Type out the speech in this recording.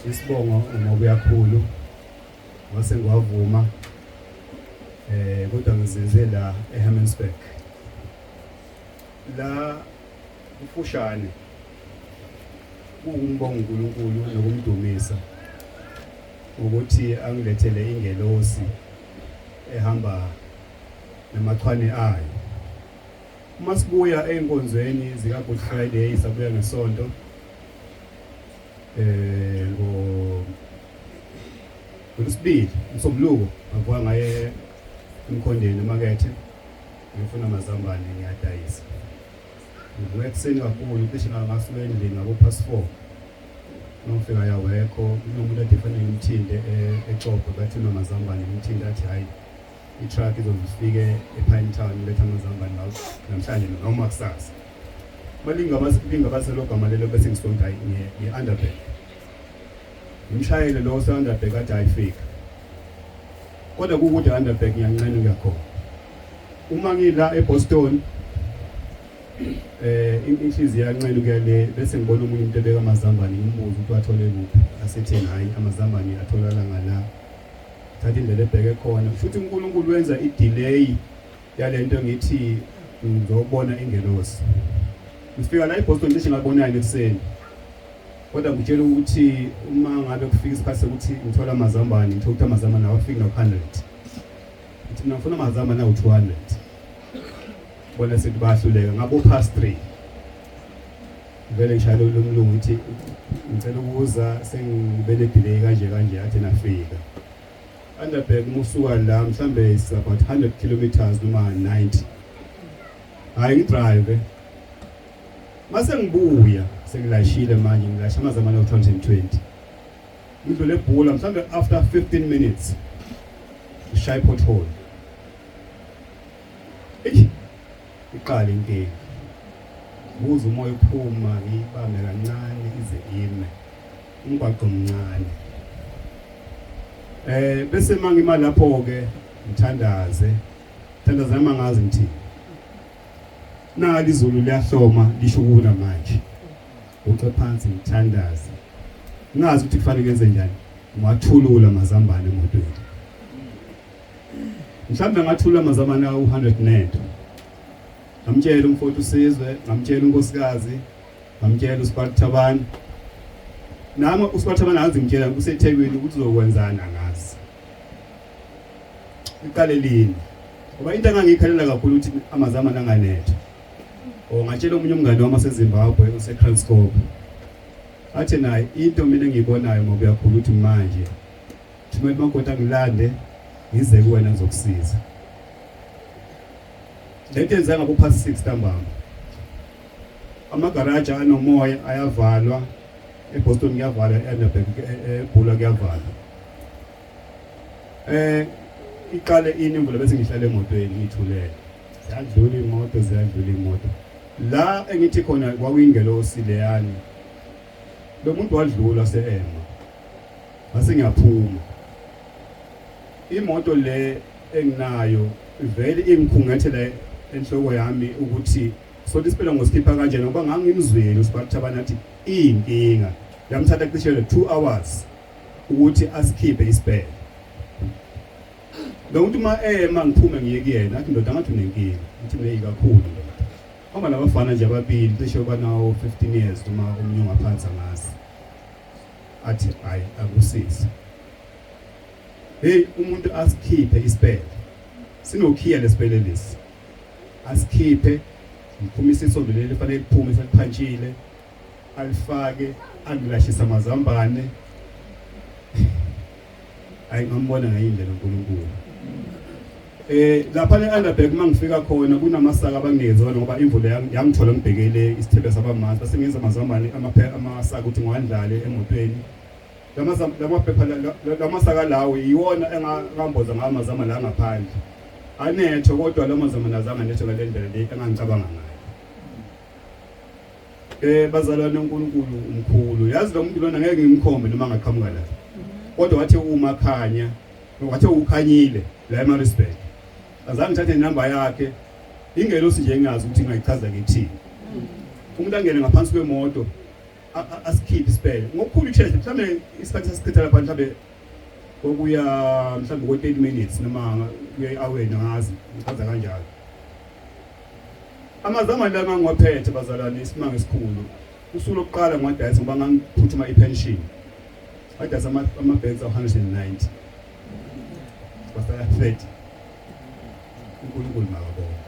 Isibongo uMabuyakhulu wase ngiwavuma kodwa ngizinze la eHammansburg. La kufushane kuwukumbonga uNkulunkulu nokumdumisa ukuthi angilethele ingelosi ehamba namachwane ayo. Uma sibuya ey'nkonzweni zika-Good Friday, sabuya ngesonto ngo ngolwesibili, uMsombuluko, ngavuka ngaye emkhondeni emakethe ngifuna amazambane ngiyadayisa. Ngivuka ekuseni kakhulu, cishe ngasuka endlini ngabo past 4. Ngifika yawekho kunomuntu ade fanele ngimthinte eXobho, bathi unamazambane, ngimthinte athi hayi, i-truck izoze ifike ePinetown iletha amazambane namhlanje noma kusasa. Uma lingabase gama lelo bese ngisuka ngithi hayi, ngiye-Underberg. Ngimshayele lo ose-Underberg athi hayi, fika. Kodwa kukude e-Underberg, ngiyanqena ukuya khona. Uma ngila eBoston inhliziyo iyanqena ukuya le, bese ngibona omunye umuntu ebeka amazambane, ngimbuze ukuthi wathole kuphi, asethi hayi, amazambane atholakala ngala, thatha indlela ebheke khona. Futhi uNkulunkulu wenza i-delay yalento ngithi ngizobona ingelosi. Ngifika la eBoston cishe ngabonayo ekuseni, kodwa ngitshela ukuthi uma ngabe kufika isikhathi sokuthi ngithola amazambane, ngithola ukuthi amazambane awafiki no-100. Ngithi mina ngifuna amazambane awu-200, bona sithi bayahluleka. Ngabo past 3 vele ngishayela lo mlungu, ngithi ngicela ukuza, sengibe ne-delay kanje kanje. Athi nafika Underberg, uma usuka la mhlambe is about 100 kilometers noma 90. Hayi, ngidrive, mase ngibuya sengilayishile manje, ngilayisha amazambane awu-220. Ngidlule ebhula mhlambe after 15 minutes, ngishaya i-pothole. Eish, iqale inkinga, buza umoya uphuma, ngiyibambe kancane ize ime, umgwaqo omncane. Bese mangima lapho ke ngithandaze, thandaza noma ngazi ngithini. Nali izulu liyahloma, lisho ukuna manje. Uce phansi ngithandaze, ngazi ukuthi kufanele ngenze njani. Ngiwathulula amazambane emotweni, mhlawumbe ngathulula amazambane awu-100 nento. Ngamtshela umfowethu uSizwe, ngamtshela unkosikazi, ngamtshela uSibathabani. Nami uSibathabani angazi, ngimtshela useThekwini ukuthi uzokwenzani, angazi. Iqale lini, ngoba into engangiyikhalela kakhulu ukuthi amazambane anganetha. O ngatshela omunye umngane wami waseZimbabwe useKranskop, athi naye into mina engiyibonayo ngoba uyakhula ukuthi manje thumela umakoti angilande, ngize kuwena ngizokusiza. Lento yenza ngabo past 6 ntambama, amagaraji anomoya ayavalwa eBoston, kuyavalwa e-Underberg, eBhula kuyavalwa. Iqale ini imvula, bese ngihlala emotweni ngithulele, ziyadlula imoto, ziyadlula imoto. La engithi khona kwakuyingelosi leyani, lo muntu wadlula se-ema, ngase ngiyaphuma. Imoto le enginayo vele ingikhungethele enhloko yami ukuthi sothi isiphela ngosikhipha kanjena, ngoba ngangimzwile uSibathabana athi iyinkinga. Yamthatha cishe 2 hours ukuthi asikhiphe isibhele. Lo muntu uma ema, ngiphume ngiye kuyena, athi, "Ndoda, ngathi unenkinga." Ngithi mina, "Kakhulu ndoda." Hamba nabafana nje ababili, cishe banawo 15 years noma omunye ongaphansi, angazi. Athi hayi, akusizi. Hey, umuntu asikhiphe isipele, sinokhiya lesipele lesi, asikhiphe, ngiphumisa isondo leli fanele liphume seliphantshile, alifake, angilashisa amazambane. Hayi, ngambona ngayindlela uNkulunkulu. Lapha le Underberg, mangifika khona kunamasaka abanginikeze wona, ngoba imvula yangithola ngibhekele isithebe sabamanzi, base ngenza amazambane amasaka ukuthi ngiwandlale emotweni. Lamaphepha, lamasaka lawo iwona engamboza ngawo amazambane la ngaphandle anetho, kodwa la mazambane azange anetho ngale ndlela le engangicabanga ngayo. Bazalwane, uNkulunkulu umkhulu. Yazi lo muntu lona ngeke ngimkhombe noma angaqhamuka la, kodwa wathi uma khanya, wathi ukhanyile la eMaritzburg. Azange ngithathe inamba yakhe. Ingelosi nje, engazi ukuthi ngayichaza ngithini. Umuntu angene ngaphansi kwemoto. Asikhiphe isipele ngokukhulu ukushesha, mhlawumbe isikhathi sasichitha lapha mhlawumbe kokuya mhlawumbe ko-30 minutes noma kuya e-aweni, angazi, ngichaza kanjalo. Amazambane la ngangiwaphethe, bazalwane, isimanga esikhulu, usuku lokuqala ngiwadayisa, ngoba ngangiphuthuma i-pension, ngadayisa ama-bags awu-190, kwasala 30. UNkulunkulu makabonge.